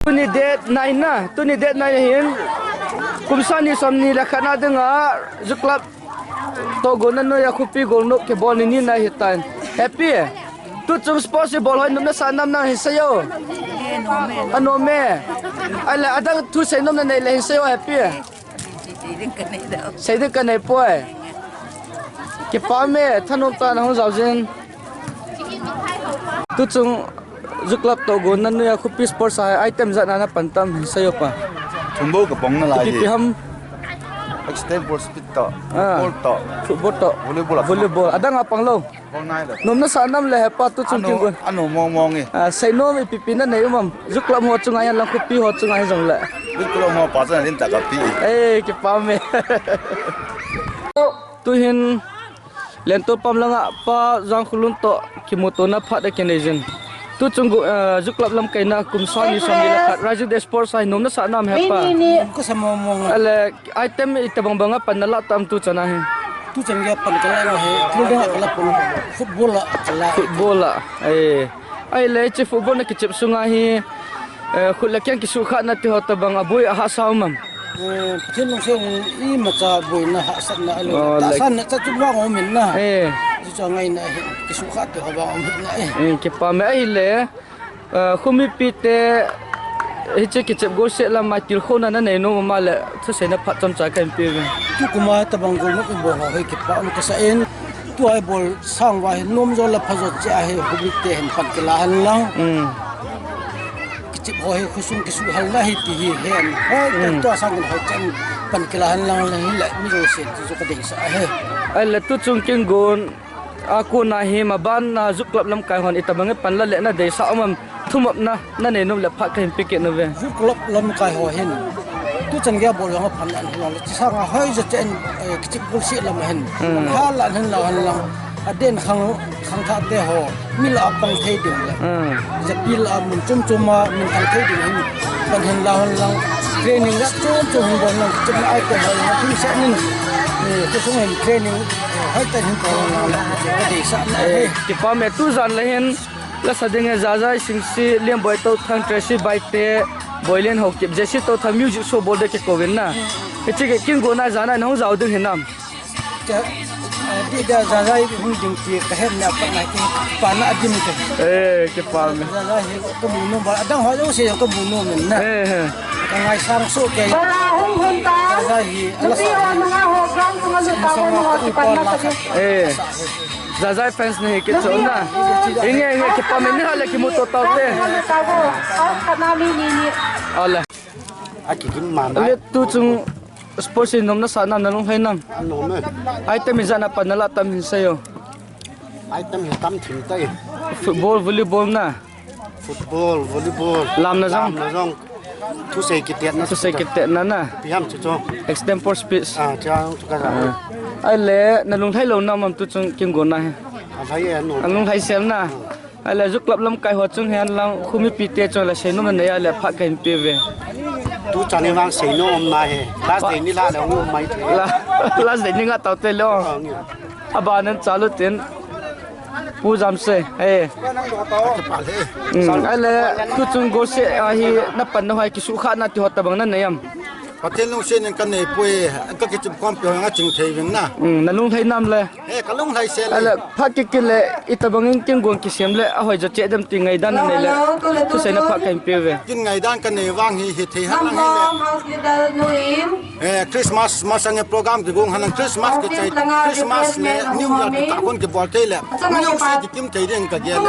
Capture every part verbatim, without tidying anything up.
Tuni date nine na, tuni date nine hin. Kum sang ni som ni le khat na dinga, Zoo Club tohgon na noiya khopi golnop kibol ni ni na hitan. Happy. Tuchung sports bol hoi nopna sa nam nang hin seiyo. Anom e. Ahile adang thu seinom nanei le hin seiyo, Happy. Seiding kanei poi. Kipah e, thanom tah in nahung jaojin. Tuchung Zoo Club tohgon na noiya khopi sports a item ijat na napan tam hin seiyo pa. Thum bou kapang nalai. Ipi ipi ham? Extend ball, speed toh. Ah. Football toh. Football toh. Volleyball a. Volleyball. Adang a panglou. Nom nasa nam le hepa tuchung kin gon. Anom mong mong e. Ah, seinom ipi ipi nanei um am. Zoo Club ho chunga hihen lang khopi ho chunga hijongle. Zoo Club ho pa chun alim tah kape. Eh, kipah e. Tuhin Lentol pam langa Pa Jangkhulun toh kimutona phat akinei jin. Tuchung, eh, Zoo Club lamkaina kum sang ni som ni le khat Rising Day Sports a hi nom nasa nam hepa. Kasa mong mong. Ahile item itobang banga pan nalah tam tuchan a hi? Tuchan geiya pan kalah lou hi, thil dang a kalah pon, football a kalah. Football a. Eh. Ahile hiche football na kichep sunga hi, eh, khut le keng kisuhkhahna ti ho tobang aboi ahahsa um am? Eh, Pathen lungset in imacha boina hahsatna alou. Oh, like, tahsanna cha chu vang um in na. Eh. Chuchu ngaina hi, kisuhkhah ti ho vang um in na e. Eh, kipah e ahile. Ah, khomipite hiche kichep golseh lama tilkhouna nanei nom um a le, thuseina phat chomcha kahin pe uve. Tukum a tobang golnop ibol ho hi kipah um kasa in. Tua ibol sang uva hi nom jo le pha jo cheh a hi khomite hin pan kila hen lang. Hmm. Kichep ho hi khosung kisuhhalna ahi ti hi hen. Hoi, hmm, tua sang in hoi chan pan kila hen lang le hile mi jouse ti chu kadeisah ahi. Ahile tuchung kin gon a kona hi mabanna Zoo Club lamkai hon itobang in pan la le nadeisah um am, thumopna nanei nom le phat kahin pe kit uve. Zoo Club lamkai ho hin tuchan geiya bol jong aphan an hin le, chi sanga hoi jo cheh in, eh, kichep golseh lam a hin. Hmm. Hala hin la han lang. Aden khang, khangthah te ho, mi lah a pang thei ding le. Hmm. Japi lah a mun chom chom a, min thang thei ding hin. Pan hin la han lang. Training lah chom chom hin bol lang. Chom ai te ho, hin sa nin. Eh, khosung hin training. Hoi ta hin pa lang la, kadeisah na e. Eh, kipah e tujan le hin, la sa ding e Jajai Singsi, Liamboi Touthang, Tracy Baite, Boilen Haokip, Jesse Touthang music show bol ding kikouvin na. Hiche kin gon a jan a nahung jao ding hinam? Cha, eh, di da Jajai hung ding ti kahet na pa na ki pa na adim te. Eh, kipah e. Jajai hi kamu nom ba, adang ho jouse kamu nom in na. Eh, eh. Kangaisang soh kei. Ba hung hung ta. Jajai hi, ala sa. Nupi ho, nunga ho, ground sunga lut tauve, nunga ho kipan na tave. Eh. Jajai fans nahi kit chu na. Inge, inge, kipah e, ni hale kimuto taute. Ale. Akikim man. Ale tuchung sports in nom nasa nam, nalunglhai nam? Anom e. Item ijat na pan nalah tam hin seiyo. Item hi tam thim tai. Football, volleyball na. Football, volleyball. Lamna jong. Lamna jong. Thusei kitetna. Thusei kitetna na. Ipi ham chu chu. Extempore speech. Ah, chu chu kaja. Ah. Ahile, nalunglhai lou nam am tuchung kin gon a hi? Alhai e, anom. Alunglhai sel na. Ah. Ahile, Zoo Club lamkai ho chung hihen lang, khomipite chung le seinom nanei a le phat kahin pe uve. Tuchan in vang seinom um na hi. Last day ni lah le hung um mai thei. La, last day ni nga taute lo. Ah, nge. Abanin chalu tin. Pu Jamsei, eh. Hmm, ahile, tuchung golseh a hi napan na hoi kisuhkhahna ti ho tobang nanei am? Pathen lungset in kanei poi, kakichep khompi ho nga ching thei vin na. Hmm, nalunglhai nam le? Eh, kalunglhai sel e. Ahile, phat kikit le, itobang in kin gon kisem le, ahoi jo cheh dem ti ngaidan nanei le, thuseina phat kahin pe uve. Kin ngaidan kanei vang hi, hithei hen lang hile. Eh, Christmas masang e program kigong hen lang Christmas kichai, Christmas le New Year kikah kon kibol thei le. New Year kikim thei ding kagel e.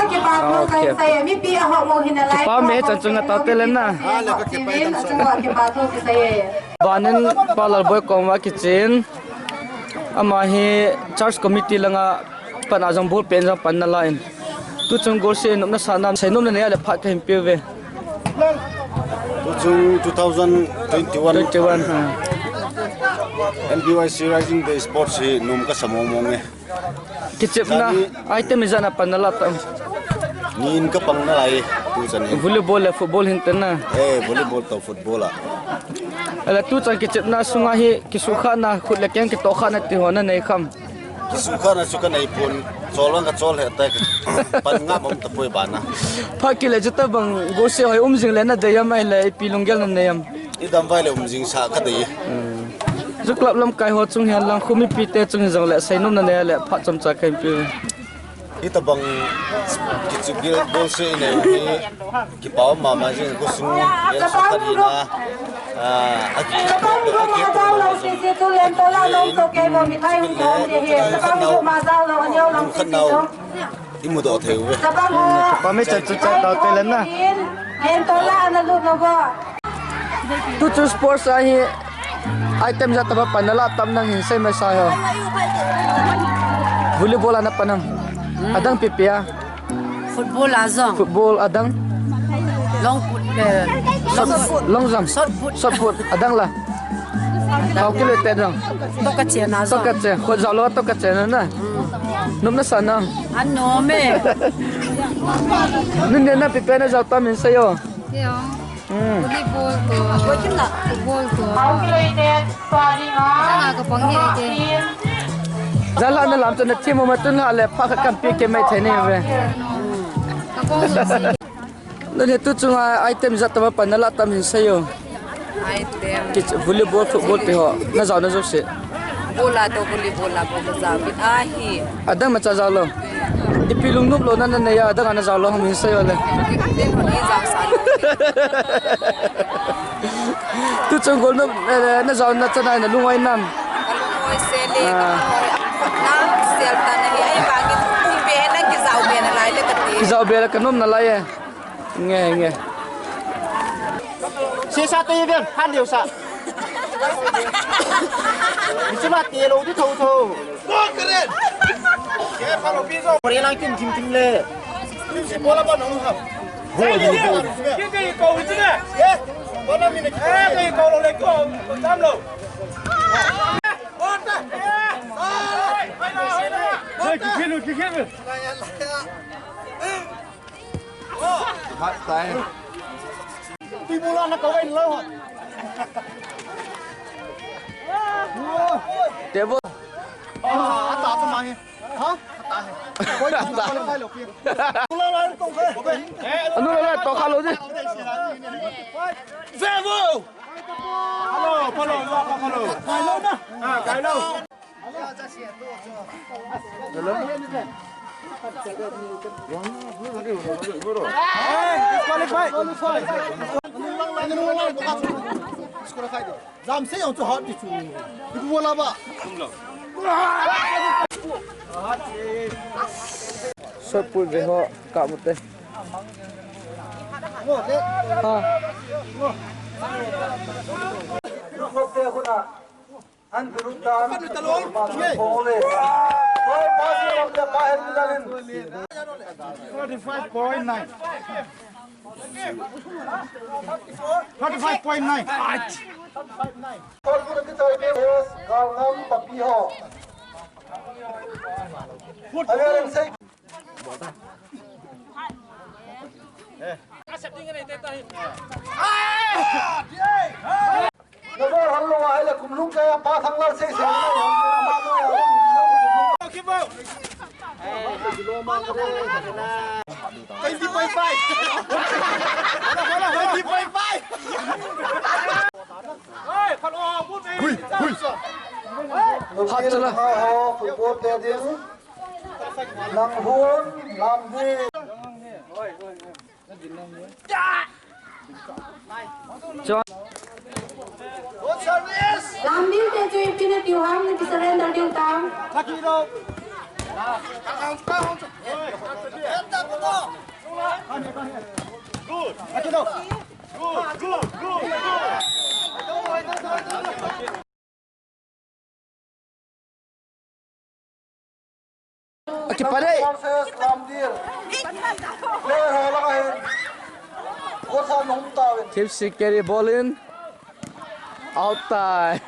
Okay. Kipah e, chan chunga taute le na. Ah, le kakipah e, chan chunga. Abanin Pa Lalboi koma kichen. Ama hi church committee langa pan a jong ball pen jong pan nalah in. Tuchung golseh in nopna sa nam, seinom nanei a le phat kahin pe uve. Tuchung two thousand twenty-one. Twenty-one, ha. N B Y C Rising Day Sports hi nom kasa mong mong e. Kichepna, item ijat na pan nalah tam? Ni in kapang nalai, tuchan in. Volleyball le football hin te na? Eh, volleyball toh football a. Ahile tuchan kichepna sunga hi kisuhkhahna, khut le keng kitohkhahna ti ho nanei kham? Sukha na chu ka nei pon, chol vang ka chol he tai, pan nga bom ta poi bana. Pha kile chu tabang, go se hoi um jing le na dei am ai le, ipi lunggel na nei am. I dam vai le um jing sa ka dei. Ju club lamkai ho chung hihen lang, khu mipi te chung hi jong le, seinom na nei le, pha chomcha ka hin pe. Hitabang kichu gil bol se nei hi. Kipa um mama jing, khosung, eh, sukha dina, ah, aki, aki, imudoh thei uve. Pa mi chan chu chan tau te le na. Tuchu sports a hi item jat tobang pan na la tam nang hin sei mai sa ho. Volleyball a na pan am. Adang pi pi a. Football a jong. Football adang. Long put, eh, long, long jump. Shot put. Shot put. Adang la. Kau kilo te jong. Toka che na jong. Toka che. Khut jao lou toka che na na. Nom na sa nam. Anom e. Nun ne na pi pi na jao tam in sei o. Kei o. Hmm. Volleyball to, football to. Jana ka pang hi ai te. Jala na lam to na team ma tun ha le pha ka kan pi ke mai thei ni ve. Ka pang lo si. Na le tu chunga item jat tobang pan na la tam hin sei o. Item. Kichu volleyball, football te ho. Na jao na jao se. Bola to volleyball la ko jao bit ahi. Adang ma cha jao lou. Ipi lungnop lou na na nei a, adang a na jao lou ham hin sei o le. Tin ho ni jao sa lou. Tu chung gol na, eh, na jao na cha na na lung oi nam. Ka lung oi se le, ah, ka lung oi na sel ta na hi, ai bang in pum be na ki jao be na lai le ka ti. Ki jao be la ka nom na lai e. Nge, nge. Sesa te ven, han liu sa. Ni chuna te lou di tho tho. Pare lang tin tin tin le. Ho di ho. Ke ke ko u chuna. Ke ko lo le ko tam lo. Hey, kikhel, kikhel. Hat tai. Tui bola na kau en lo. Table. Ah, ata tu mai. Ha? Ata hai. Koi ta qualify lo ki. Bola la to kha. Anu la to kha lo ji. Vevo. Hello, hello, hello, hello. Kai lo na. Ah, kai lo. Disqualify. Disqualify. Jam se jong chu hot ti chu. Ibu wala ba. Shot put ve ho ka mu te. Ha. Forty-five point nine. Forty-five point nine. Galngam papi ho. Number hal lo ahile kum lung kaya pa Thanglal sei sei. Twenty point five. Twenty point five. Hui, hui. Hat chala. Football te ding. Nang hun, lam ding. Chuan. Lamding te chu ipi na tiu ham, na ki surrender diu tam. Akipare. Team C carry ball in. Out tai.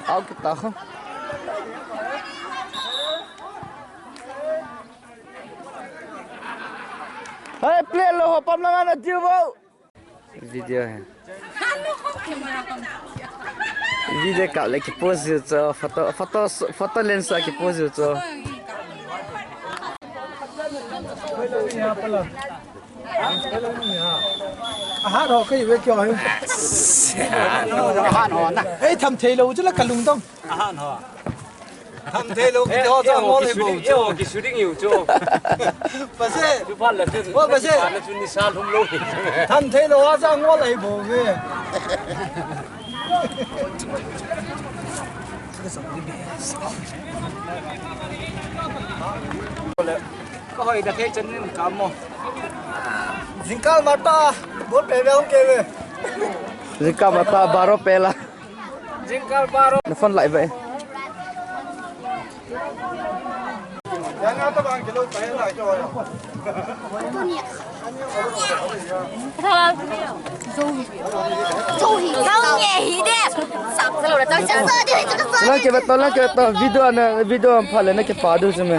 Out kita. Hai, play lou ho, pam langa na diu vo. Video hi. Video kap le ki pose jiu chu, photo, photo, photo lens a ki pose jiu chu. Ahat ho kai ve kyo hi. Ahat ho na. Ei, tham thei lou chu la ka lungdong. Ahat ho. Tham thei lou kiti ho chu ngol hi bou chu. Ki shooting u chu. Pase. Chu phat la chu. Wa pase. Phat la chu nisa lhum lou hi. Tham thei lou a chu ngol hi bou ve. Ka hoi da thei chan nin ka mo. Jingkal mata, bol pe ve hung ke ve. Jingkal mata baro pe la. Jingkal baro. Na phone lai ve. Lang ke beto, lang ke beto. Video na, video pha le na ke pa du se me.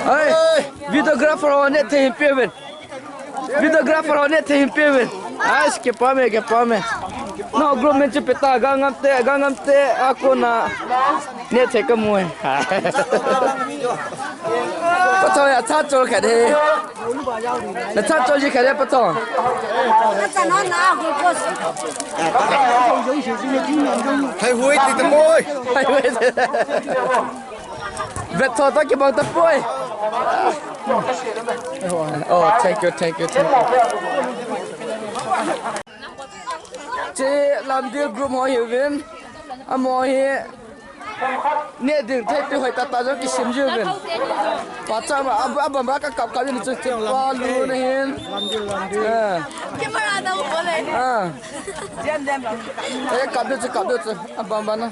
Hey, videographer ho ne the pe ven. Videographer ho ne the pe ven. Ais, ke pa me, ke pa me. No group men chu peta, ga ngam te, ga ngam te, a ko na. Ne the ka mu e. Patong ya cha chol khat he. Na cha chol ji khat he patong. Hai hui ti te moi. Hai hui. Vet tho ta ki bang ta poi. Oh, thank you, thank you, thank you. Che Lamdil group ho hi uvin. Amo hi. Ne ding thei pi hoi tata jong kisim jiuvin. Pacham a, a, abang ba ka kap kap in chu che pa lu na hin. Lamdil, Lamdil. Eh. Camera da u le. Ah. Jam, jam. Eh, kap du chu, kap du chu. Abang ba na.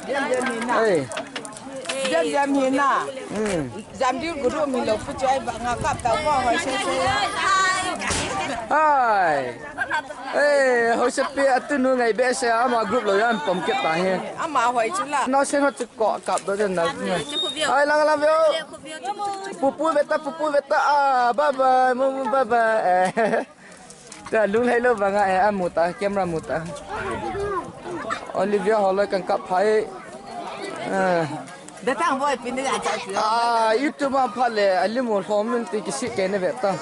Jam, jam ni na. Eh. Jam, jam ni na. Hmm. Jam dil guru mi lo pu chai ba nga kap ta ko hoi se se. Hai. Eh, hoi se pi atu nu ngai be se ama group lo yan pom ke ta he. Ama hoi chu la. No se no chu ko kap do jan na. Ai lang lang veo. Pupu beta, pupu beta. Ah, bye bye, mumu bye bye. Eh. Ta lung lei lo banga eh, amu ta, camera mu ta. Olivia holoi kan kap phai. Eh. Datang boy pin da cha. Ah, YouTube ma pha le, alimu hom min ti kisi ke ne veta.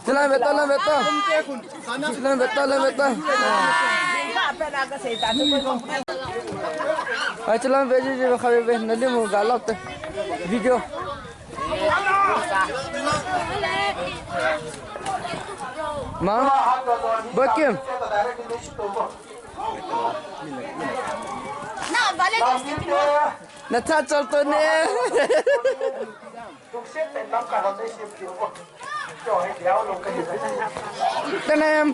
Tilang veta, lang veta. Tilang veta, lang veta. Ai, tilang ve ji ji kha ve ve, nalimu ga lap te. Video. Ma, Bakim. Na tha chol to ne. Tanem.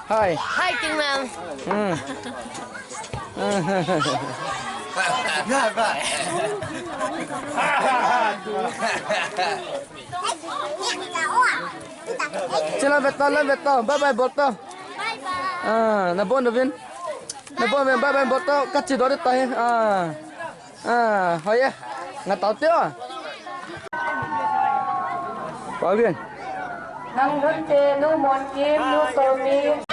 Hai. Hai, Tingmang. Hmm. Chila veto, la veto. Bye bye, boto. Bye bye. Ah, na bon vin. Na bon vin, bye bye, boto. Kachi dori tahi. Ah. Ah, hoye. Nga tau teo. Pavin. Nang nun te, nu Mon Kim, nu Somi.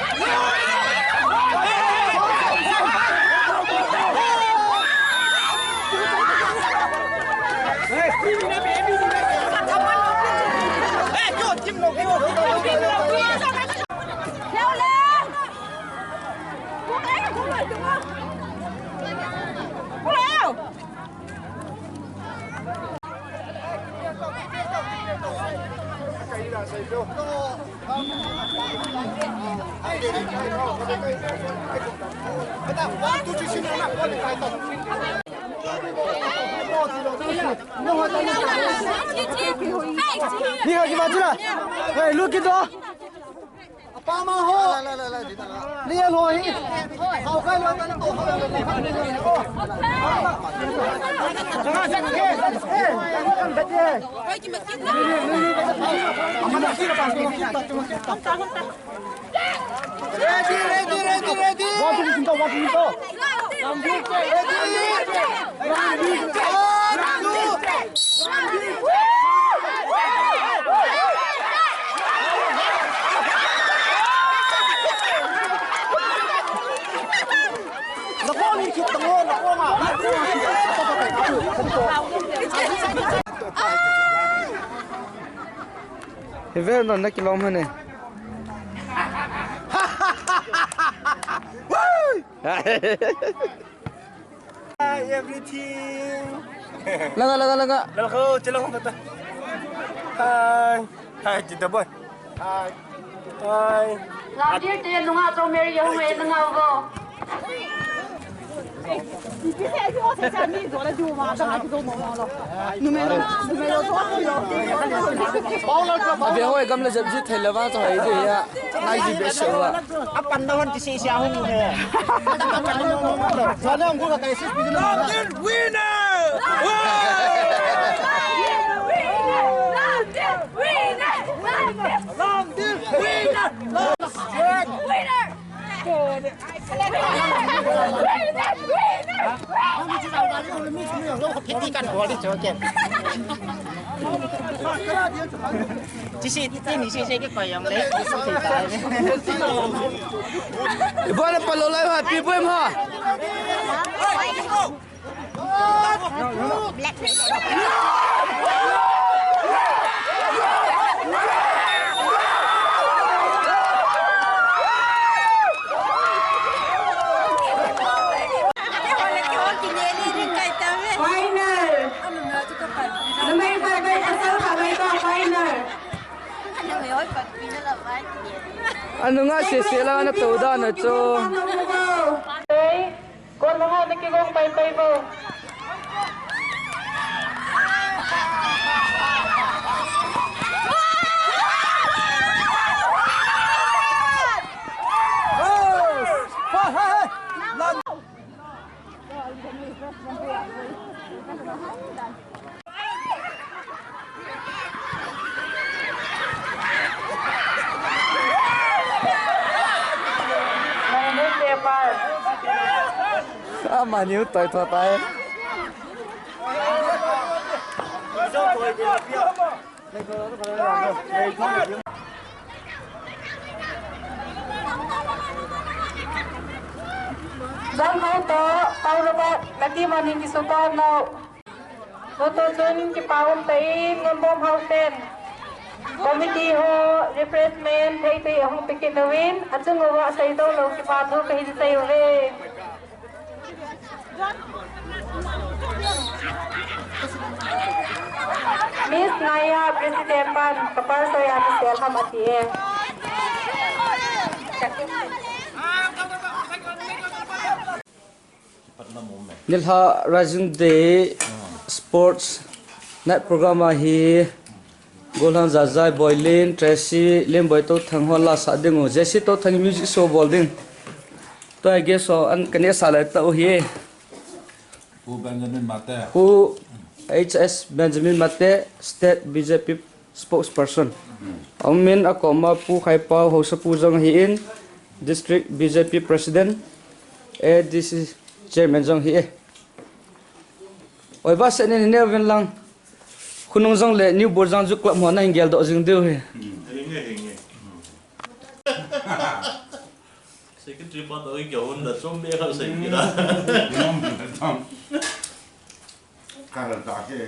Ni ha ki ma chula. Hey, look it up. Apa ma ho? Ni lo hi. Hau kai lo tan to ho. Ready, ready, ready, ready. One, two, three, go, one, two, three, go. Ready, ready. Hi vel non na kilom hane. Everything. Langa, langa, langa. Langa, langa, langa. Hi. Hi, Tita boy. Hi. Hi. Lamdir te nunga chong Mary ya hung e nunga vo. Abe hoi gam le jep ji thei le vang to hai de ya. Ai ji be se wa. Apan da hon ti se se a hung ne. Jana hung ko ka kai sis bi na. Winner! Winner! Winner! Winner! Winner! Ibola palo lai ha, pi boy ma. Final. Numei bai bai pasal khat bai ta final. Anunga sese la na to da na cho. Hey. Kon mo ho, na kigong pai pai vo. Amani u toi tho tai. Jang ho to, Paul Robert, lati maning kisupa no. Tutu chun kipa um tah in, Ngunbom House ten committee ho refreshment thei thei ahung pe kit uvin, achung uva seijou lou kipa thu kahin sei uve. Miss Naya President pan kapal soya Miss Elham ati e. Nilhah Rising Day Sports Night Program ahi, Golhang Jajai, Boilin, Tracy, Lim Boi Touthang hon la sah ding u, Jesse Touthang music show bol ding. Tua guest ho an kaneh sah lai tau hi. Pu Benjamin Mate. Pu H S Benjamin Mate, State B J P spokesperson. Amin akoma Pu Khaipau Haosapu jong ahin, District B J P President, A D C Chairman jong ahi e. Oi, ba se ni ni ne vin lang. Khonung jong le New Borjang Youth Club ho na hin geldoh jing diu hi. Secretary pa to kya hon da chom be kha sei kira. Kala ta ke.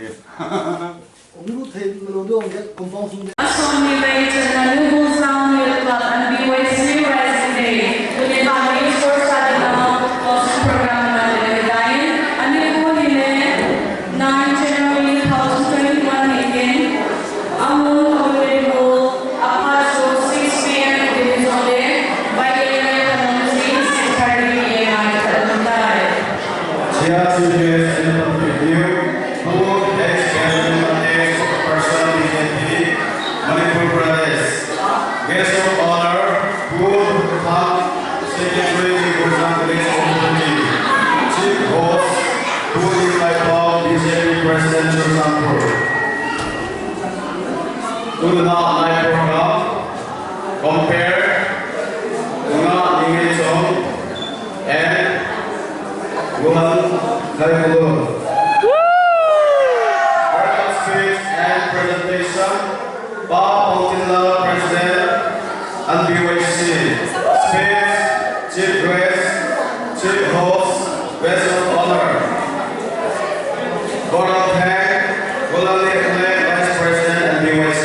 Ong lu thei lo do ong ke compound sung de. Asom ni lei chana nu bu sang ni la an bi wai si rising day. Tuni ba ni sports sa de na sports program na de dai. Ani bu ni le nine January two thousand twenty-one ni ken. Amun holiday bu apa so six P M de zone. By eleven thirty P M I ta dai. Chia si ke. Tuna nai program, compare, tuna ningai chong, and Guhan Thaikulu. Welcome speech and presentation, Pa Paotinlal, President, N B Y C. Speech, Chief Guest, Chief Host, Guest of Honor. Vote of Thanks, Golani Khullei, Vice President, N B Y C.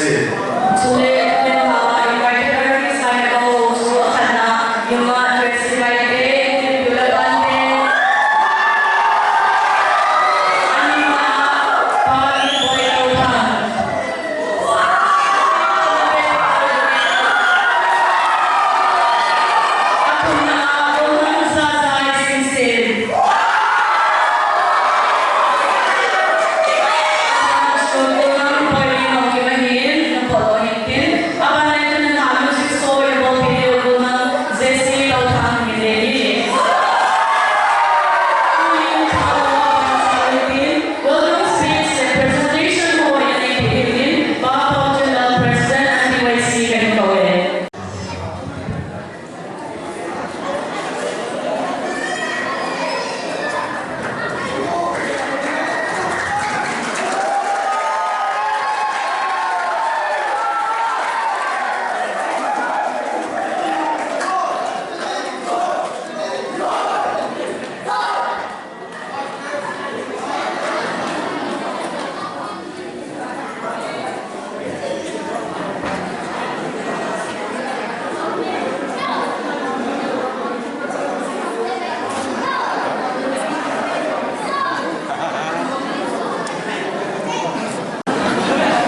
Chule, tuna invited artist ho chu, akhatna, Nungah Tracy Baite, Tula Bante. Anina, Pa Boy Tauthang. Welcome speech and presentation ho, Pa Paotinlal, President, N B Y C, kahin kouve.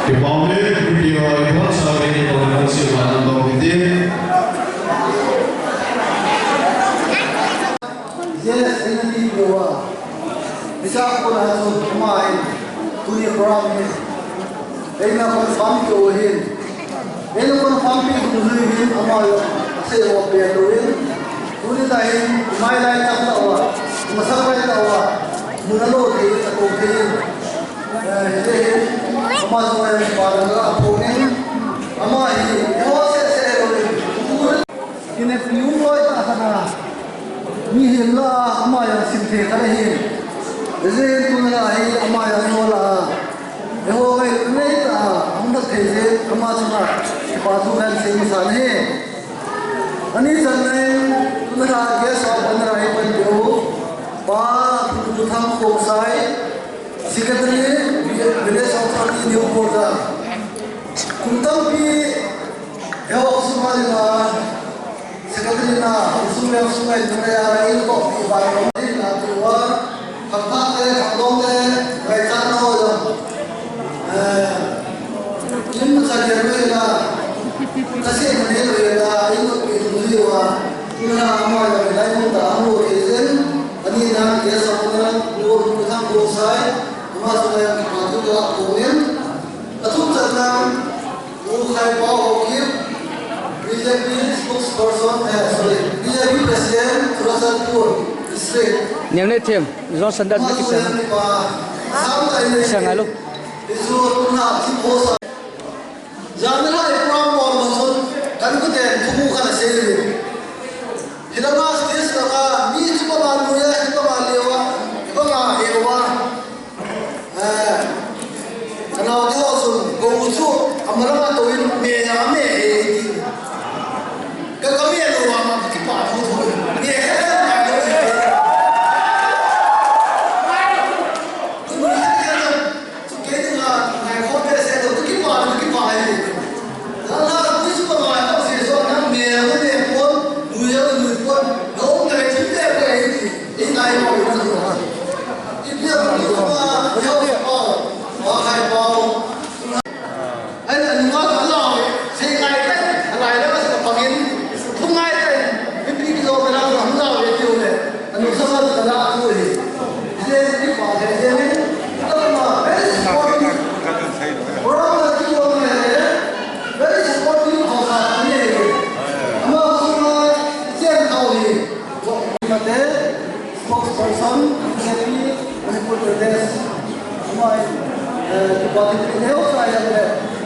Kipah uve, video ibon sa uve, kipah uve, si uva nang dong kiti. Yes, in the video. Bisa ko na so, kumain, tuni program ni. Eina confirm keu ahin. Eina confirm pi dungjui hin ama jong asei ho pen lou in. Tuni tah hin, mai lai tah tah uva, masa lai tah uva, mun alo thei, ato thei in. Eh, hijeh hin, ama jong hin, pa dang a aphong in. Ama hi, eiho seh seh lou in. Kineppi um loi tah khat a, mihem lah a ama jong sim thei khat ahin. Hijeh in tuna hi ama jong eiho lah a, eiho ngailutna neitah a, ahung lhung thei jeh in ama chunga kipa thu kahin sei masa ahi. Ani channa in tuna guest of honour a ipan diu, Pa Thangkhomsai, Secretary, Village Authority, New Border. Kum tampi eiho khosung a dinga, Secretary na, khosung le khosung a dinga, in toh pi bai lo ni na tua, khangthah te, khangdong te, ngaichat na ho jong. Eh, in sa dia lo la, kasi mane lo la, in toh pi lo ni wa, in na ama ya lai mun ta amu ke zen, ani na ya sa ko na, ko ko thang ko sai, ama sa ya ki pa tu la ko nen, a tu ta na, Pu Khaipao Haokip, B J P spokesperson, eh, sorry, B J P president, Churachandpur district. Niang ne them, Johnson das na kisan. Sang alo. Isu tuna ti posa. Janra e program mo mo son, kan ko ten, tumu kan sel. Hilanga stage langa, mi chupa ma nuya, chupa ma lewa, chupa ma ewa. Eh, ka naote ho chun, gou chu, amalanga touvin, me a me e, ti. Ka, ka me lou a, ma kipa thu thu. Me he, me lou e. Chu kei dinga, ngai khom behseh lou, tu kipa, tu kipa e. Lala, tu chu ka ngai khom se so, na me a me pon, lui a lui pon, na um ngai chu te ko e, ti. Ipi a, ipi a, ipi a, ipi a, ipi a, ipi a, ipi a, ipi a, Ai, anunga ka lau, sei ngai tai, alai la ka pangin, thu ngai tai, mipi kijo ka la ka hung lau le tiu le, anu sa ka la tu hi. Ije ni pa he je ni, ta ma, very supportive. Program la ki lo ne, very supportive ho sa ni. Ama ko ma, jen tau hi. Mate, spokesperson, B J P, Manipur Pradesh. Ama, eh, party ni ho sa ya le.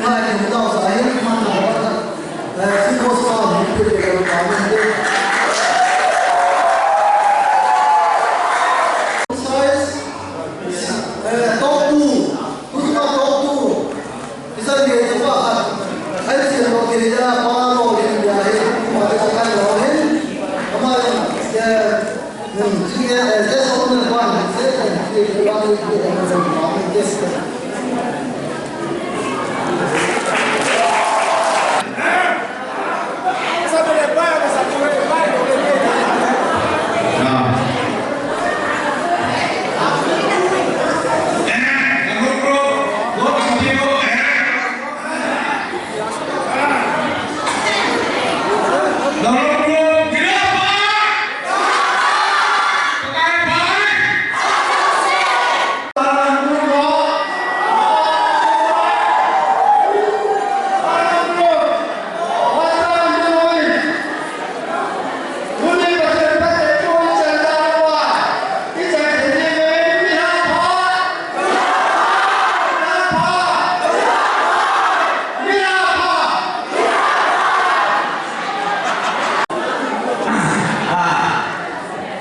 ngai ni dau sa hin man na. Eh, si ko sa ni pe ke ka pa ni. Size, eh, top two. Who's my top two? Isa ni sa pa. Ai si ko ke ja pa no ke ja he. Ma ke sa ka no he. Ama, eh,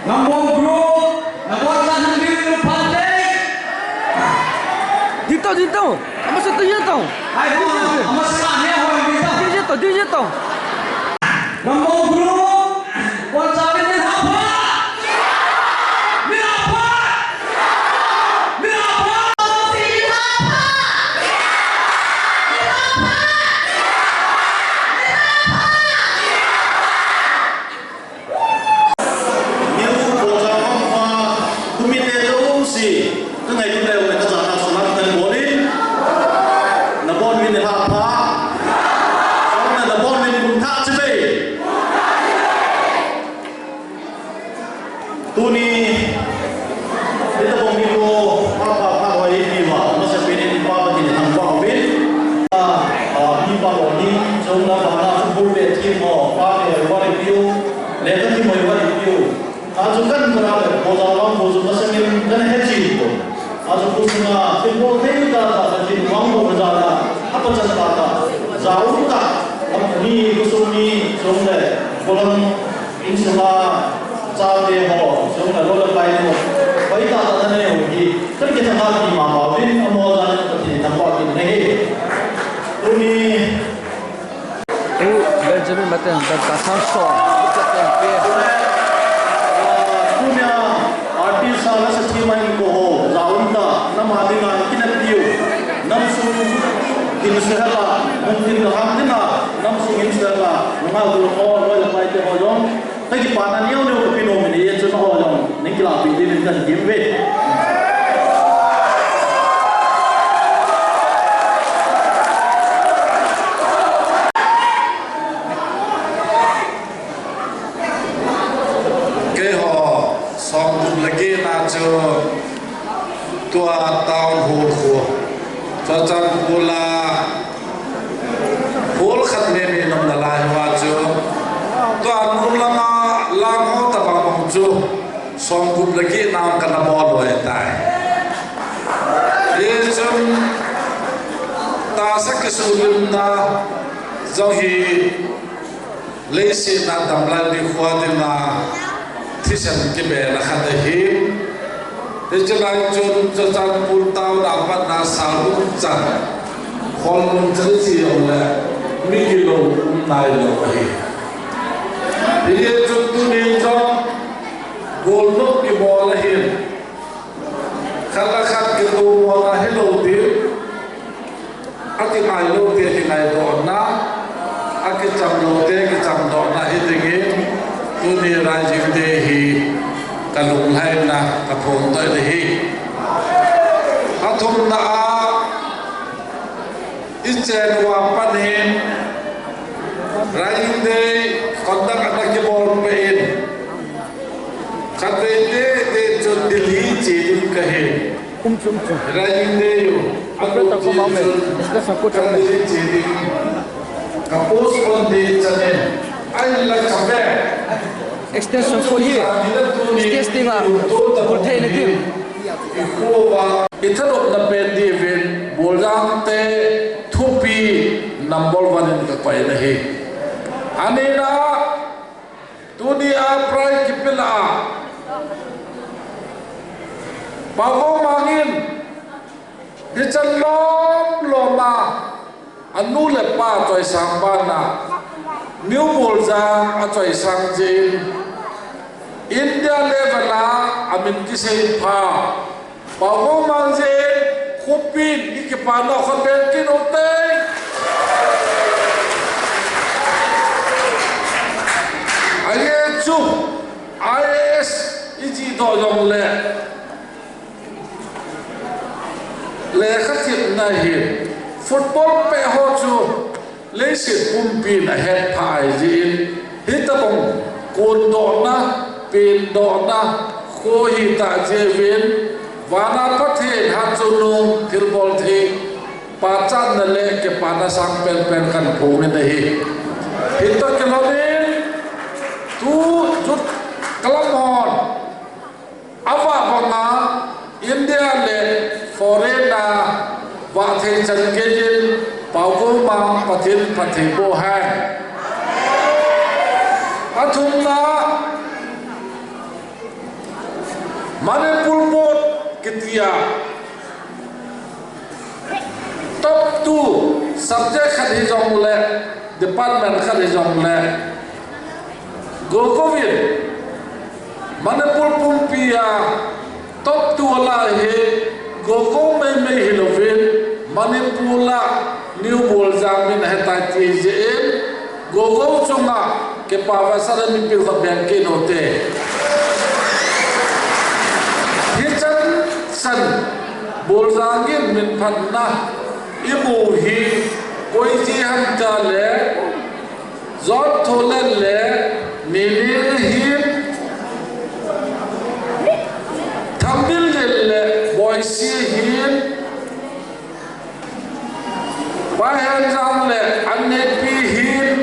Ngambong Group, nabonchauvin phatthei. Ding tau, ding tau. Amasa tau, ding tau. Hai ho, amasa ne ho, ding tau. Ding tau, ding tau. Ngambong Group, bonchauvin min hapha. Min hapha. Min hapha. New Botha Mangma, kumite jouse, ka ngaito leu le ka jana salam kan bol in, nabonuvin nilhah pha, nabonuvin kumthah chibai. Tuni, Hitabang ni ko, pa, pa, pa, hoi, pi, ma, masapen in pa, pa, tin, thangvah uvin. A, a, pi, pa, hoi, ni, chong la, pa, na, football pe, team, ho, pa, ni, hoi, hoi, piu. Le, ka, team, hoi, hoi, piu. A, chu kan, ka, na, le, ko, la, lang, ko, chu, masapen, kan, he, chi, ko. A, chu, ko, chu, na, football, thei, ta, ta, ka, team, wang, ko, ka, ja, na, a, pa, chan, ta, ta. Ja, u, ta. A, ni, ko, su, ni, chong, le, ko, lang, Insunga chate ho, sung le lou le pai ho, hoitah tah in anei u hi, kan kithangvah kit mama uvin, amaho jal in Pathen in thangvah kit in ahi. Tuni, U Benjamin Maten, Danta Sangso, Bukit Tengpe. Tunia, artist a lasa thema in ko ho, ja un ta, nam a dinga kinep diu, nam sung in suhela, mun tin ka ham tina, nam sung in suhela, nunga gulmo, loi le pai te ho jong, Ka kipana neo neo ka pe nom in, hijeh chun nangho jong, nang kilahpeh diuvin kahin tem uve. Keiho, som gup le get na chu, tua town hall khu, Churachandpur la, Chu somgup le get na kana bol loi tai. Hichun tahsa kisulimna jong hi leiset a damlai nikho dinga thisan kibena khat ahi. Hiche lai chun Churachandpur town a patna Salung chan, Kholnung chan iche jongle migilou um nailou ahi. Hichun tunin jong golnop kibol ahin, khat le khat kitomona hilou ding, akingailou te kingaidohna, akichamlou te kichamdohna hidingin tuni Rising Day hi kalunglhaina kaphongdoh in ahi. Athumna a, ichen uva pat hin Rising Day conduct ana kibolpeh in, khatvei tete chun Delhi che ding kahi. Rising Day u agot jeh chun ka Delhi che ding, ka postpone ding chan in, ahinla kave. Extension call hi stage dinga bol theina ding. Ithanopna pen diuvin Boljang te thupi number one in kakoi in ahi. Anina, tunia prize kipelha a, Paogomang in hichan lomlom a anu le apa choisang bana New Boljang achoisang jeh in India level a amin kisei pha Paogomang jeh in khopin ikipana khat beng kit ute. Ajeh chu I A S ijihdoh jongle lekha themna hi football peh ho chu leiset pumpin ahetphah ahijeh in, hitobang kondohna, pendohna kho hitah jeh uvin, vana Pathen hatchungnung thilbol thei pachatna le kipana sang penpen kaphong in ahi. Hitoh kilhonin tu Youth Club hon avah banga India le foreign a vah thei chan geiyin Paogomang Pathen phatthei boh hen. Athumna, Manipur Board kitia top two subject khat hijongle, department khat hijongle, Gogou in Manipur pumpia top two ala hi Gogou meimei hilouvin Manipur a New Boljang min ahetai ti jeh in Gogou chunga kipa vetsahna mipi khat beng kit ute. Hichan chan Boljang in minphatna imu hi koi jeh ham tile John Tholen le Nini hin, Thambil Lel le Boisi hin, Pa Henjam le Annepi hin,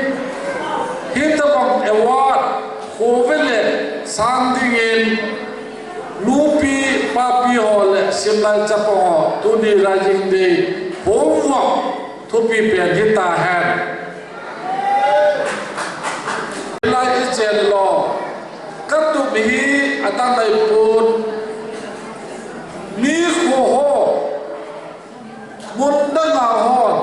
hitobang award khovei le sang dingin nupi papi ho le simlai chapang ho tuni Rising Day homework thupi pen hitahen. Lai ichen lou, katup hi adang ahipon, nikho ho, mun danga hon,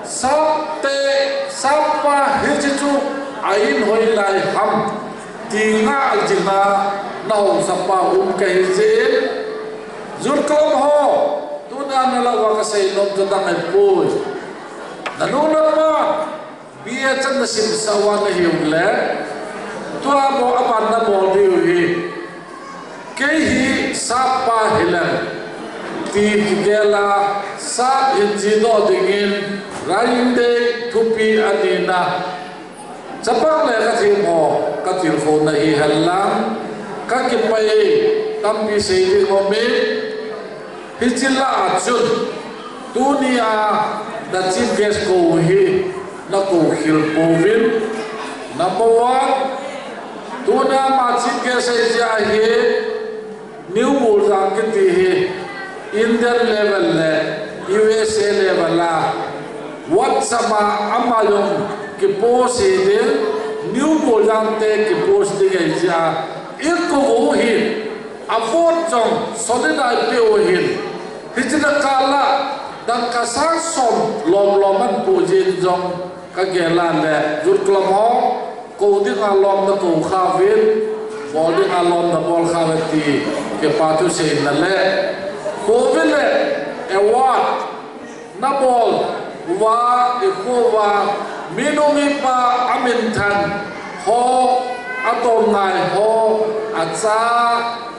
sapte, sap pa hiche chu ahin hoilai ham ti ngah jinga nahaosapa um kahi jeh in, Youth Club ho, tuna nalah uva kasei nom chu adang ahipoi. Nanu napa, B A chan nasimsah uva nahiu le, tua bou aban nabol diu hi, kei hi sap pa hileng ti kigel a, sap hin jihdoh dingin Rising Day thupi anina, chapang le kathem ho katilkhouna hihen lang, kakipah e, tampi sei ding aumin, hiche lah a chun tunia na chief guest kou hi nakou khel pouvin, number one, Tuna ama Chief Guest ahi jeh a hi, New Buljang kiti hi Indian level le U S A level a WhatsApp a ama jong kipost ding, New Buljang te kipost ding ahi jeh a, i kou u hi, a vote jong solid a i pe u hin, hiche na kal a dangka sang som lom lom ahin pu jin jong ka gel a le, Youth Club ho, kou ding a lom na kou kha uvin, bol ding a lom na bol kha uve ti kipa thu seiyin na le, kou uvin le, award na bol uva, i kou uva, minu mipa a minthan ho, a tomngai ho, a cha,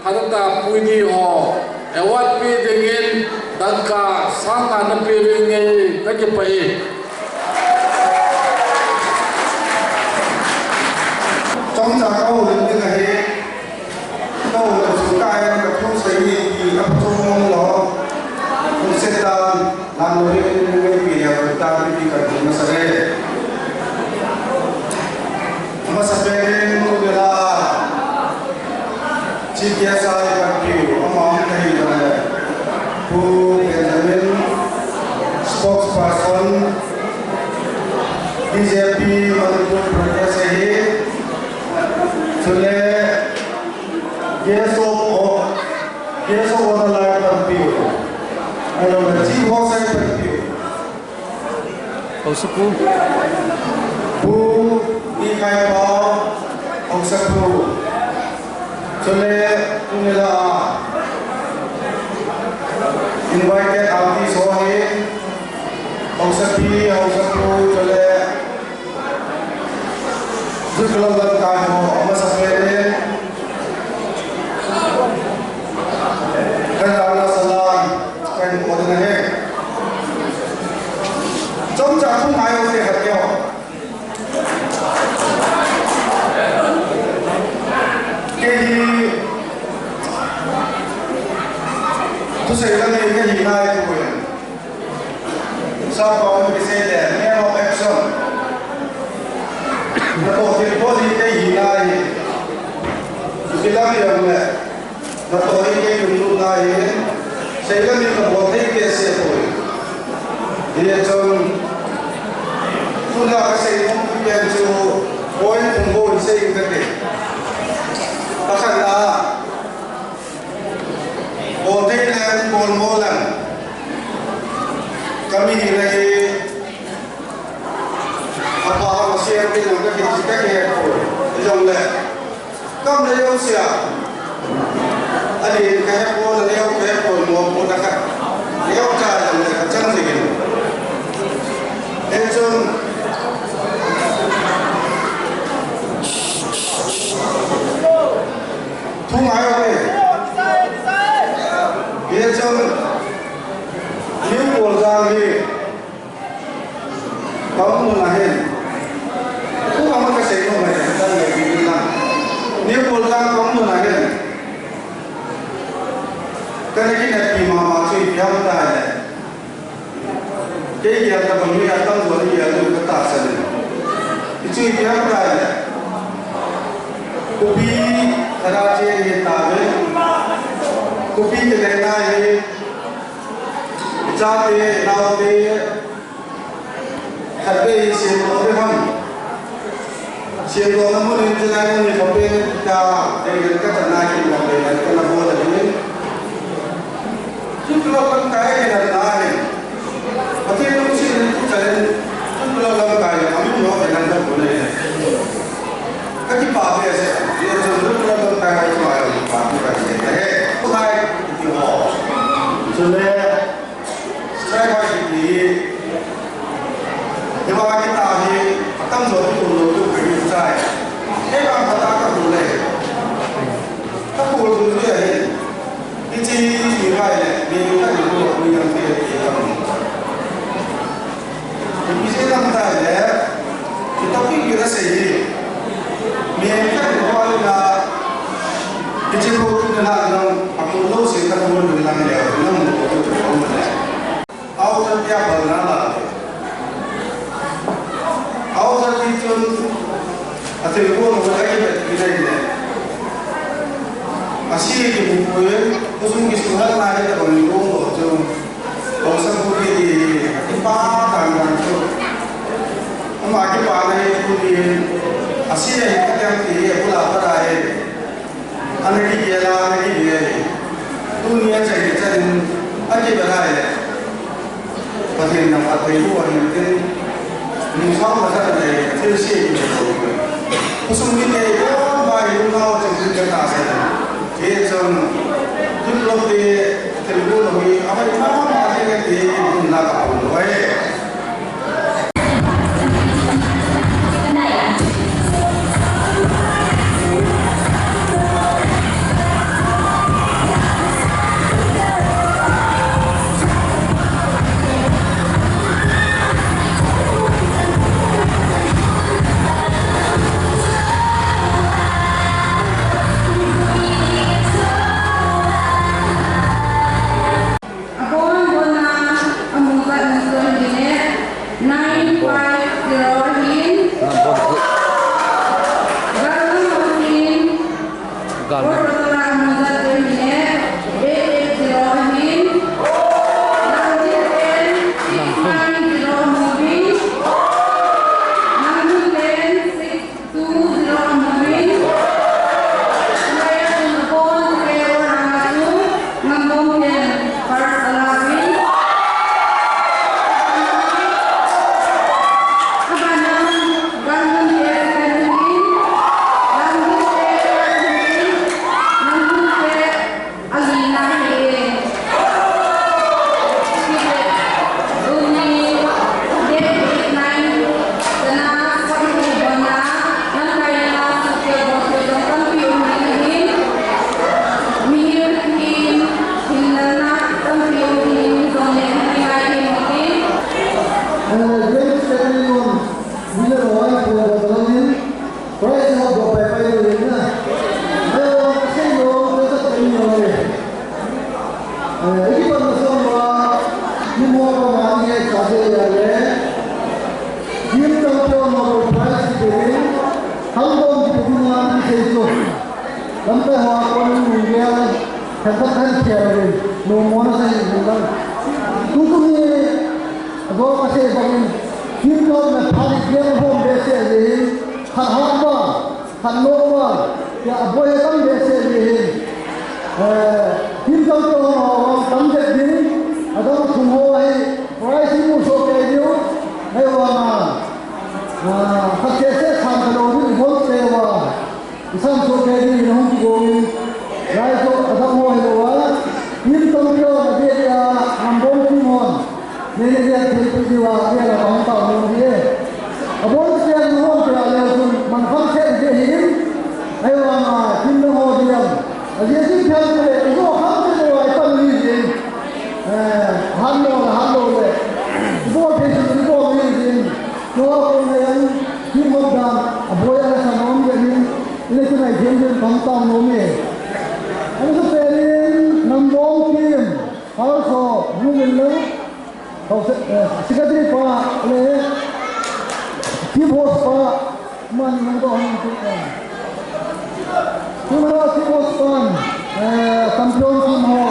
phatah a pu i di ho, award pe dingin dangka sang nga na pe ding nge, ka kipah e. Chomcha ka houlim ding ahi, ka houlim sung ka ahi, ka thu sei ni ti ka thu mong lo, hung se tan, lam lo ri ni ngai pi ya, ka ta ni ti ka thu masa re. Masa pe ni mu de la. Chief Guest a i panpiu, ama hung kahi le, Pu Benjamin, Spokesperson, B J P Manipur Pradesh ahi, chule Guest of Ho-, Guest of Honour a i panpiu, ahilou le Chief Host a i panpiu. Haosapu. Pu Nikhaipa, Haosapu. Chule, tuni la a invited artist ho hi, Haosapi, Haosapu, chule, Youth Club lamkai ho, amasapen in, ka jaona salam, ka hin bol ding ahi. Chomcha thu ngai u te khat keo. Kei hi, thusei lang hi kei hi ngai poi. Sapa hon kisei le, man of action. Natoh thil bol hi kei hi nai. Kilang jong le, natoh hi kei lunglut nai. Sei le mi kabol thei kei se poi. Hijeh chun, tuna kasei nom pen chu, point thum bou sei kate. Pakhatna, bol thei leng, bol mo leng. Kami hi nahi, apa apa siam te jong ka ki, ka kihe poi. Hijongle, kam le jouse a, ani kahe poi, le jou kahe poi, mo po ta ka. Jou cha jongle kachang jing in. Hijeh chun, thu ngai u te. Hijeh chun, New Boljang hi ka um mun ahin. Thu ama kasei nom mai, tan le bi na. New Boljang ka um mun ahin. Kana kineppi mama chu ipi ham tile. Kei gel tabang hi atamjo hi gel diu katahsan in. Hichu ipi ham tile. Khopi thara che hi tave. Khopi kile nai hi. Chate, naote, khatvei semdoh ding ham. Semdohna mun in chulai mun in khopi ta, deidan kachan a hin deidan kana bol ding. Youth Club lamkai hi nana hin. Pathen lungset in tuchan in Youth Club lamkai amin lo deidan kabol e. Kakipah behseh. Hijeh chun Youth Club lamkai ho chunga jong kipah thu kasei ahi. Tulai kiti ho. Chule, Strike kiti hi, hiva kita hi, atamjo kikhol lou tu kahi chai. Kei vang phatah a kakhol e. Kakhol tu hi ahi. Hiche hi vai le, mi khat in bol ni jong te ti kam. Hiche lam tah le, Topic kiti asei hi. Mi khat in bol na, hiche bol na la jong, akhol lou se kakhol lang le, lang mo ko ko ko le. Author tia bol na la. Author ti chun, athil bol na la ki bet ki nei le. Asi kipu pui, khosung kisu hat na le tabang ni ko ko chu. Ko sa ko ki di, kipa tan tan chu. Ama kipa na e ku ni, asi e ka tang ti e, bula para e. Ana kigel a, ana kigel. Tunia chai chanin, akibel a e. Pathen nang Pathen bu ahin tin, nung sang masa le, thil se ki lo. Khosung mite, kon bai lung nau chang tin ka ta se. Ke chang, tun lo te, thil bu lo hi, abai ma ma te ke te, dun la ka lo ai. Abon bona amu khat na chu ahile nine five zero ahin. Gal na amu ahin. Gal na. Portugal amu khat chu ahile eight eight zero ahin. Nangli ten six nine zero amu ahin. Nangli ten six Two zero nine. Player in the ball, player one, two. Ngambom ten first ala win. Abana, Gangnam ten second win. Gangnam ten third win. Gangnam ten Alina hi. Uni, date eight nine, sana, forty bona, nang kaina, suke, bote, dong, tampi, uni, hi. Mihil, hi, hinna, tampi, uni, dong, le, hi, ngai, hi, uni. Eh, James Cameron, Miller, Roy, Paul, Paul, Paul, Prize ho doh pai pai lou in na. Ayo, kasei lou, kasei lou le. Eh, ikipan na song ba, ni mo ko ma ni e sa se ya le. Team champion ho ko prize ki pe ni. Ham dong ki pe ni na ni sei to. Lamkai ho ko ni ni ya. Kan kan kan kia le. No mo na sei ni na. Tu tu ni, ado kasei ba ni. Team champion na pha ni dia ho be se le. Khat hat ba, khat lom ba, tia aboi a tam behseh ding ahi. Eh, team champion ho, ho tam det ding, adang thum ho hi, prize hi mu soh kei diu, ahivanga, ah, khat seh seh san talou ding, ibol kei uva, isan soh kei ding, ina hung kigong in, lai soh, adang ho hi uva, team champion, adia dia, Ngambom team hon. Nene dia thil pi diu a, dia la pang tao nom di e. Abon sia nahon tia leu chun, man kham se di hi in. Ahivanga, kin na ho diam. A dia si phian le, igo kham se lo ai pan ni di in. Eh, han lo la, han lo le. Igo thil si igo ni di in. Tua ko na yang, ki mo dan, aboi a la sa nom di in. Ile tu nai thil di in pang tao nom e. Ang sa perin, Ngambom team. Also, you will know. Hau se, eh, secretary pa le, chief host pa, man nang ko hong tu, eh. Tumra chief host pa, eh, champion team ho.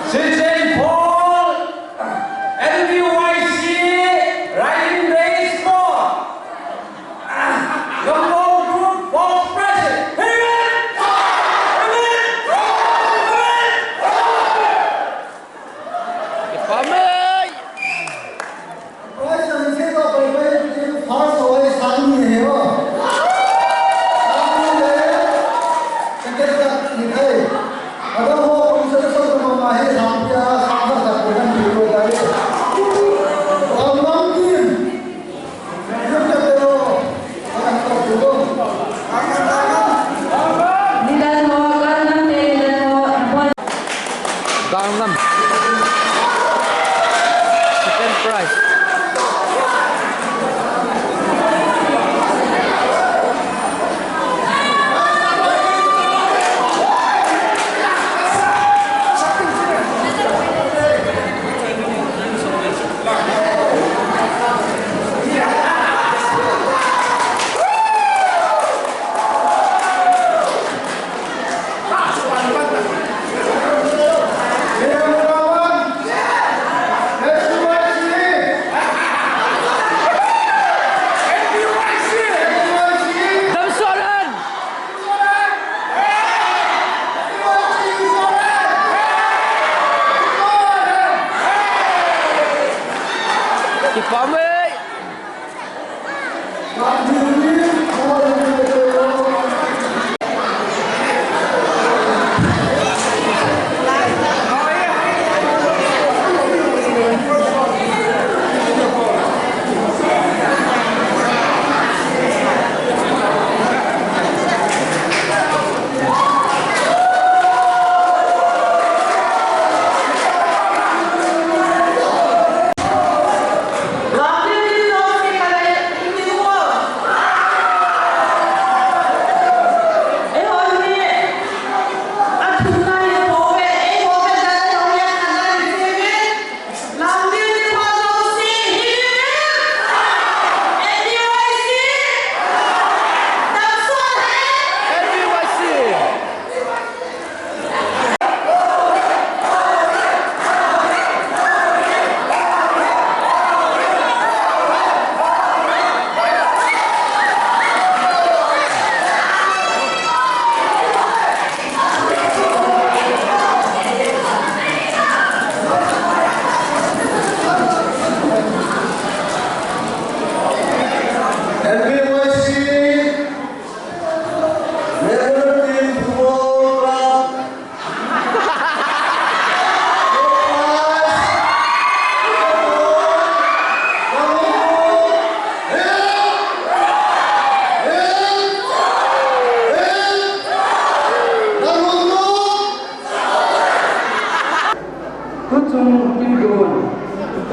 Citizen Paul, N V Y C, Riding Race Paul. Ngambom Group Force President. Amen. Amen. Amen. Amen. Prize ang seh ba pai pai first ho sang ni he ho. Sang ni he.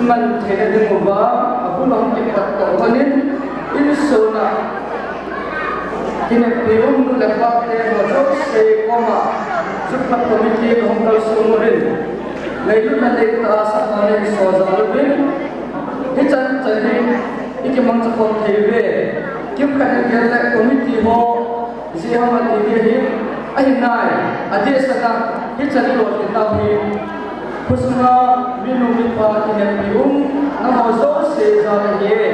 man theina ding uva, abul a hung kipat toh lhonin, insung a kineppi um nu le pa te ho jouse koma, Youth Club Committee kahung kalson uvin, ngailutna neitah a sappha nei so jal uvin, hichan chan hi ikimangcha khom thei uve. Kimkhat in gel le committee ho, Jehama ti hi ahi, ahi nai, adeh sanga, hichan i lolhin nau hi, khosunga minu mipa kineppi um, nangho jouse jal ahi e.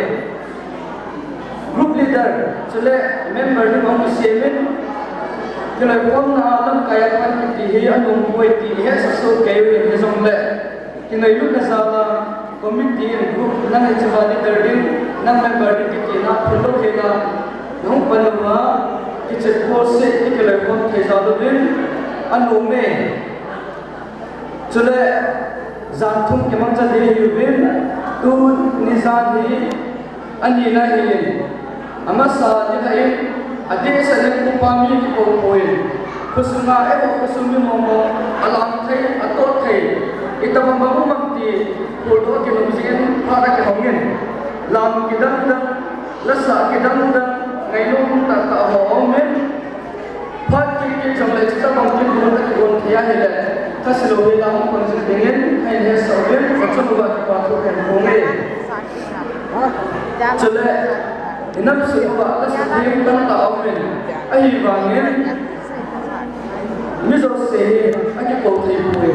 Group leader, chule member ding hung kisem in, kiloikhomna a lamkai a pan kiti hi anom poi ti i hetsah soh kei uvin, hijongle, kingailutna jal a, committee in group, nang hiche va leader ding, nang member ding kiti na phun lou hel a, nahung pan uva, kichep khol seh, i kiloikhom thei jal uvin, anom e. Chule, jan thum kimangcha ding ahiuvin, tuni jan hi, anina ahin, amasa ding ahin, adeh sanga upa mi kikou poi, khosunga eiho khosung mi mong mong, alam thei, atot thei, itobang bang um am ti, kholtoh a kilom jing in, phat a kihong in, lam kidang dang, lasa kidang dang, ngainom tah tah ho aum in, phat kit kit jongle, chuti bang kin bol a kibol thei ahile, thase lou hel a hung pang jing dingin, kahin hetsah uvin, achung uva kipa thu kahin phong e. Chule, inam sung uva lasa theng tamtah aum in, ahivangin, mi jouse hi akikou thei poi.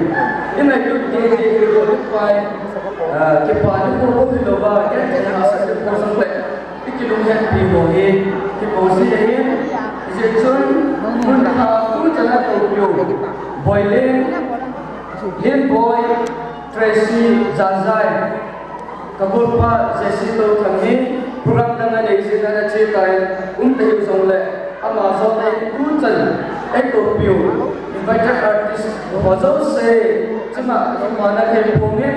Ingailut gei gei hi, kipa, ah, kipa nikho bou hilouva, genthei hahsat nikho jongle, i kilunghetpi ho hi, kikou ji ahin, hijeh chun, mun khat a tuchan a koupiu, Boileng, Limboi, Tracy, Jajai, ka golpa Jesse Touthang hi, program dang a nei jeh in ana che tai, um ta hiu jongle, ama jong in tuchan, eikoupiu, invited artist ho jouse, chunga kipana kahin phong in,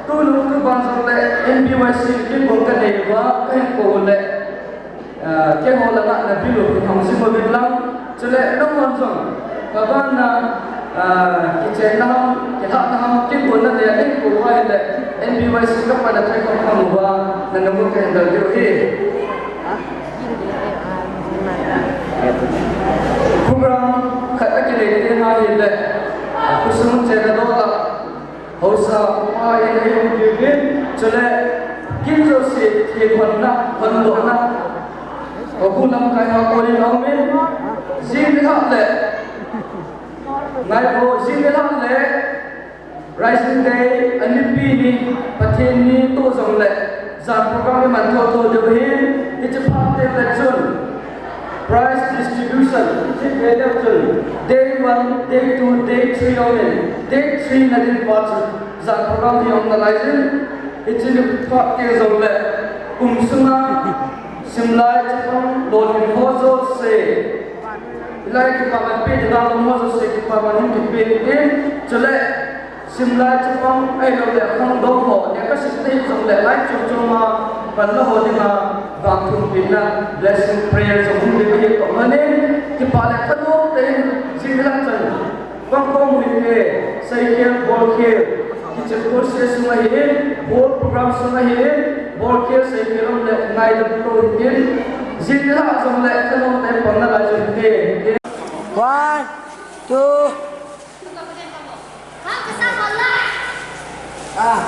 tunu tuban jongle, M B Y C kin bol kanei uva, kahin kou le, ah, keiho langa nabil u hin hung jing uvin lang, chule nanghon jong, kabana, ah, kichenna ham, kilhahna ham, kigonna nei a, eikouva ahile, M B Y C kapatna thei khom khom uva, nanung u kahin dal diu ahi. Program khat a kinei teng ahile, khosung chenna dol a, haosa upa in eihung diu ahin, chule kin jouse thil honna, hondohna, Kapu lamkai ho kol in aum in, jing nilhah le, ngai o, jing nilhah le, Rising Day, anipi ni, Pathen ni toh jongle, jan program iman thotho diu ahin, hiche phat teng le chun, prize distribution, hiche phat teng le chun, day one, day two, day three aum in, day three na ding pa chu, jan program hi aum nalai jin, hiche ni phat teng jongle, kum sunga, simlai chapang lolhin ho jouse, hilai kipaman pe dinga lom ho jouse kipaman hung kipe in, chule simlai chapang ahilouleh khangdong ho, lekhasim te hijongle lai chom chom a panla ho dinga vangthumpina blessing prayer jong hung ding ahi toh manin, kipa le thanom tah in jing lang chan Vangkho mu hite, seikhel, bolkhel, kichep khol se sung ahin, bol program sung ahin, bolkhel, seikhel um le ngaidam tou hitin, jing nilhah jongle thanom tah in pang nalai jing hite. One, two. Ah.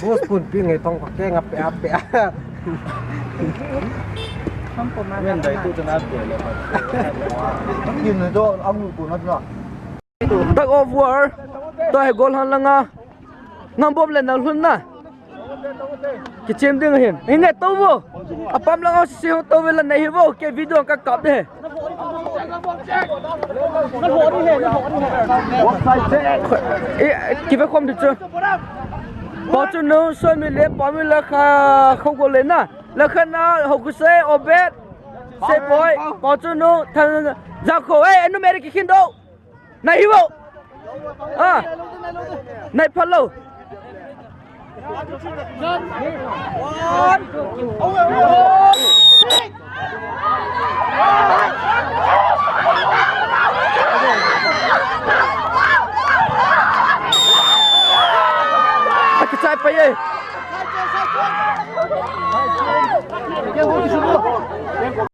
Boss pun pi ngai tong ko ke ngap pe ap pe. Wen dai tu tana pe le. Kin ne do ang lu ko na na. Tug of war. To he gol han langa. Ngam bom le na lhun na. Kichem ding hin. Hin ne to vo. Apam langa si ho to ve la nei hi vo. Ke video ka kap de. Ih, kive khom di chu. Pau chu nu, soi mi le, pau mi le kha, khou ko le na. Le kha na, ho ku se, Obet. Se boy, pau chu nu, thang, za kho, eh, enu mere ki khin do. Nai hi vo. Ah. Nai pha lo. Akichai pa ye.